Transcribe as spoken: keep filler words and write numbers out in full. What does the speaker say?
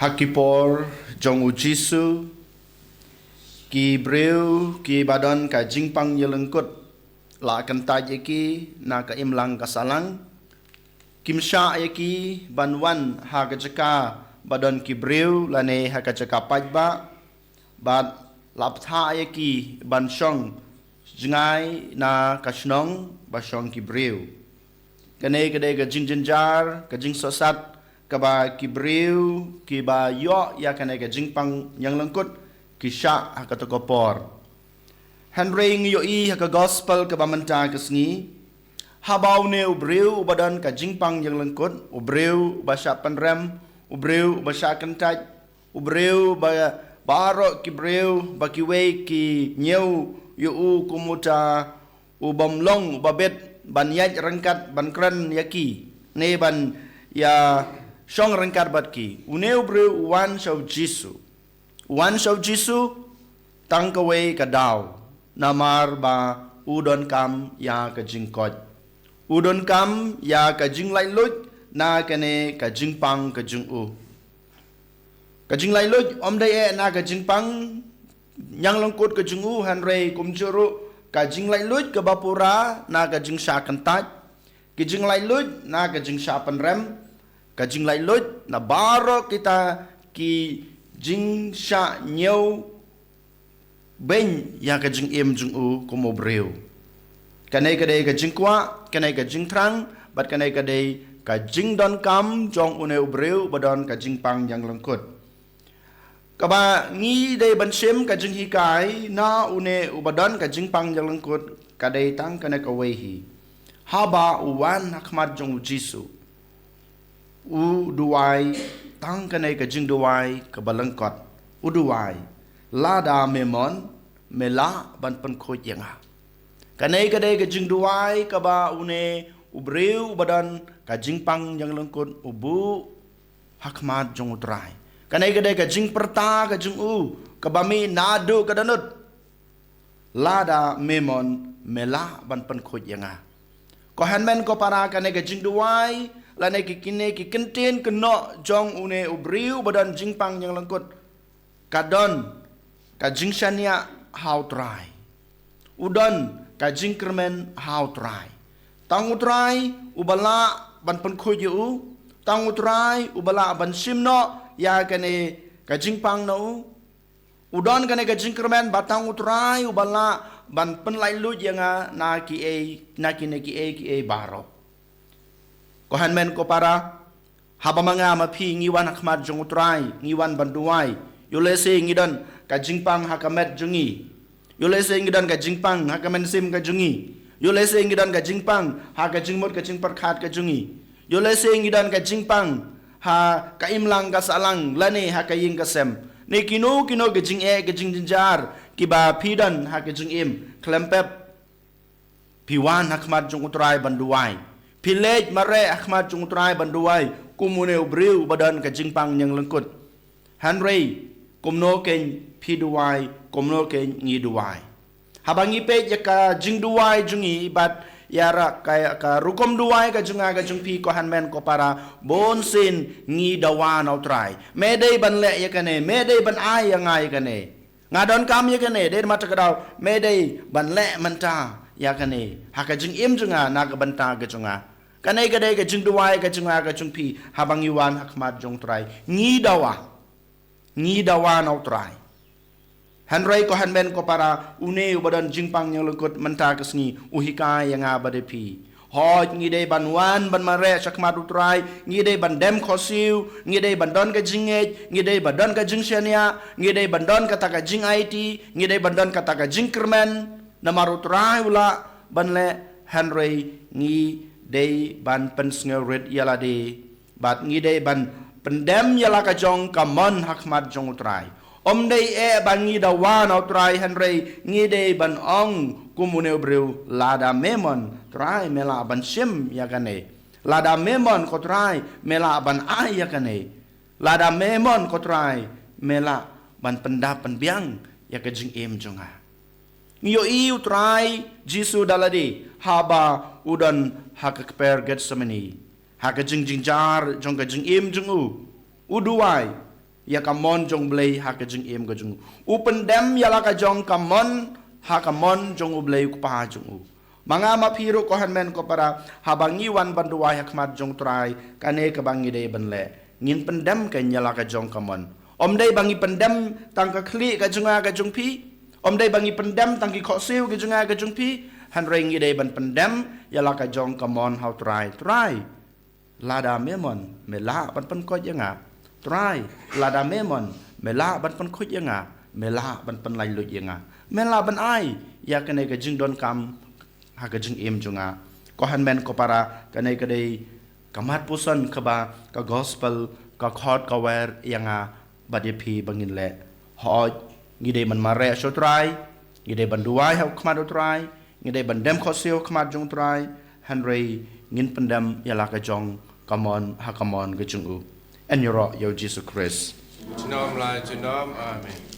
Ha ki por jong u Jisu, ki briew ki ba don ka jingpang ïalangkut la kyntait ïa ki na ka imlang ka sahlang. Kim shah ïa ki ban wan ha ka jaka ba don ki briew lane ha ka jaka paidbah, bad la bthah ïa ki ban shong jngai na ka shnong ba shong ki briew. Kane ka dei ka jingjynjar, ka jingsohsat kaba ki briew ki ba ïoh ïa kane ka jingpang ïalangkut ki shah ha kato ka por. Hynrei ngi ïohi ha ka gospel kaba mynta ka sngi, haba une u briew uba don ka jingpang ïalangkut, u briew uba shah pynrem, u briew uba shah kyntait, u briew ba, baroh ki briew ba kiwei ki ñiew ïa u kum uta u bym long uba bit ban ïaid ryngkat ban kren ïa ki, ne ban ïa shong ryngkat bad ki. Une u briew u wan sha u Jisu. U wan sha u Jisu tang kawei ka daw, namar ba u donkam ïa ka jingkoit. U donkam ïa ka jinglaitluid na kane ka jingpang ka jong u. Ka jinglaitluid ym dei eh na ka jingpang ïalangkut ka jong u, hynrei kumjuh ruh ka jinglaitluid kaba pura na ka jingshah kyntait, ka jinglaitluid na ka jingshah pynrem, ka jinglaitluid na baroh kita ki jingshah ñiew beiñ ïa ka jingim jong u kum u briew. Kane ka dei ka jingkwah, kane ka jingthrang, bad kane ka dei ka jingdonkam jong une u briew ba don ka jingpang ïalangkut. Kaba ngi dei ban shim ka jinghikai na une uba don ka jingpang ïalangkut ka dei tang kane kawei hi. Haba u wan ha khmat jong u Jisu, u duwai tang kane ka jingduwai kaba lyngkot. U duwai, "Lada me mon, me lah ban pynkhuid ïa nga." Kane ka dei ka jingduwai kaba une u briew uba don ka jingpang ïalangkut u buh ha khmat jong u Trai. Kane ka dei ka jingpyrta ka jong u kaba mih naduh ka dohnud, "Lada me mon, me lah ban pynkhuid ïa nga." Ko hynmen ko para, kane ka jingduwai lane ki kine ki kyntien kynnoh jong une u briew ba don jingpang ïalangkut ka don ka jingshaniah ha u Trai. U don ka jingkyrmen ha u Trai. Tang u Trai uba lah ban pynkhuid ïa u. Tang u Trai uba lah ban shim noh ïa kane ka jingpang na u. U don kane ka jingkyrmen ba tang u Trai uba lah ban pynlaitluid ïa nga na kiei, na kine kiei kiei baroh. Ko hynmen ko para, haba ma nga ma phi ngi wan ha khmat jong u Trai, ngi wan ban duwai, ïoh lehse ngi don ka jingpang ha ka met jong ngi. Ïoh lehse ngi don ka jingpang ha ka mynsiem ka jong ngi. Ïoh lehse ngi don ka jingpang ha ka jingmut ka jingpyrkhat ka jong ngi. Ïoh lehse ngi don ka jingpang ha ka imlang ka sahlang lane ha ka ïing ka sem. Ne kino kino ka jingeh ka jingjynjar kiba phi don ha ka jingim, khlem pep phi wan ha khmat jong u Trai ban duwai. Phi leit mareh ha khmat jong u Trai ban duwai kum une u briew ba don ka jingpang ïalangkut. Hynrei kumno kein phi duwai, kumno kein ngi duwai? Haba ngi peit ïa ka jingduwai jong ngi bad ïa ra ka, ka rukom duwai ka jong nga ka jong phi ko hynmen ko para, bunsien ngi dawa na u Trai. Me dei ban leh ïa kane, me dei ban ai ïa nga ïa kane. Nga donkam ïa kane, dei ma ta ka daw, me dei ban leh mynta ïa kane ha ka jingim jong nga, na ka bynta ka jong nga. Kane ka dei ka jingduwai ka jong nga ka jong phi haba ngi wan ha khmat jong u Trai. Ngi dawa. Ngi dawa na u Trai. Hynrei ko hynmen ko para, une uba don jingpang ïalangkut mynta ka sngi u hikai ïa nga bad ïa phi. Hooid, ngi dei ban wan ban mareh sha khmat u Trai, ngi dei ban dem khohsiew, ngi dei ban don ka jingngeit, ngi dei ban don ka jingshaniah, ngi dei ban don kata ka jingaiti, ngi dei ban don kata ka jingkyrmen, namar u Trai u lah ban leh, hynrei ngi dei ban pynsngewrit ïa lade. Bad ngi dei ban pyndem ïa la ka jong ka mon ha khmat jong u Trai. Ym dei eh ba ngi dawa na u Trai hynrei ngi dei ban ong kum une u briew, lada me mon Trai me lah ban shim ïa kane. Lada me mon ko Trai me lah ban ai ïa kane. Lada me mon ko Trai me lah ban pyndap pynbiang ïa ka jingim jong nga. Ngi ïohi u Trai Jisu da lade haba u don ha ka kper Getsemani. Ha ka jingjynjar jong ka jingim jong u, u duwai, ïa ka mon jong U Blei ha ka jingim ka jong u. U pyndem ïa la ka jong ka mon ha ka mon jong U Blei U Kpa jong u. Ma nga ma phi ruh ko hynmen ko para, haba ngi wan ban duwai ha khmat jong U Trai, kane kaba ngi dei ban leh, ngin pyndem kein ïa la ka jong ka mon. Ym dei ba ngi pyndem tang ka khlieh ka jong nga ka jong phi. Ym dei ba ngi pyndem tang ki khohsiew ki jong nga ka jong phi. Hynrei ngi dei ban pyndem ïa la ka jong ka mon ha U Trai. Trai, lada me mon, me lah ban pynkhuid ïa nga. Trai, lada me mon, me lah ban pynkhuid ïa nga. Me lah ban pynlait luid ïa nga. Me lah ban ai ïa kane ka jingdonkam ha ka jingim jong nga. Ko hynmen ko para, kane ka dei ka mat puson kaba ka gospel ka khot ka wer ïa nga bad ïa phi ba ngin leh. Hooid, ngi dei ban mareh sha U Trai, ngi dei ban duwai ha khmat U Trai, ngi dei ban dem khohsiew ha khmat jong U Trai, hynrei ngin pyndem ïa la ka jong ka mon ha ka mon ka jong u. Yn ïaroh ïa U Jisu Khrist. Junom la junom, amen.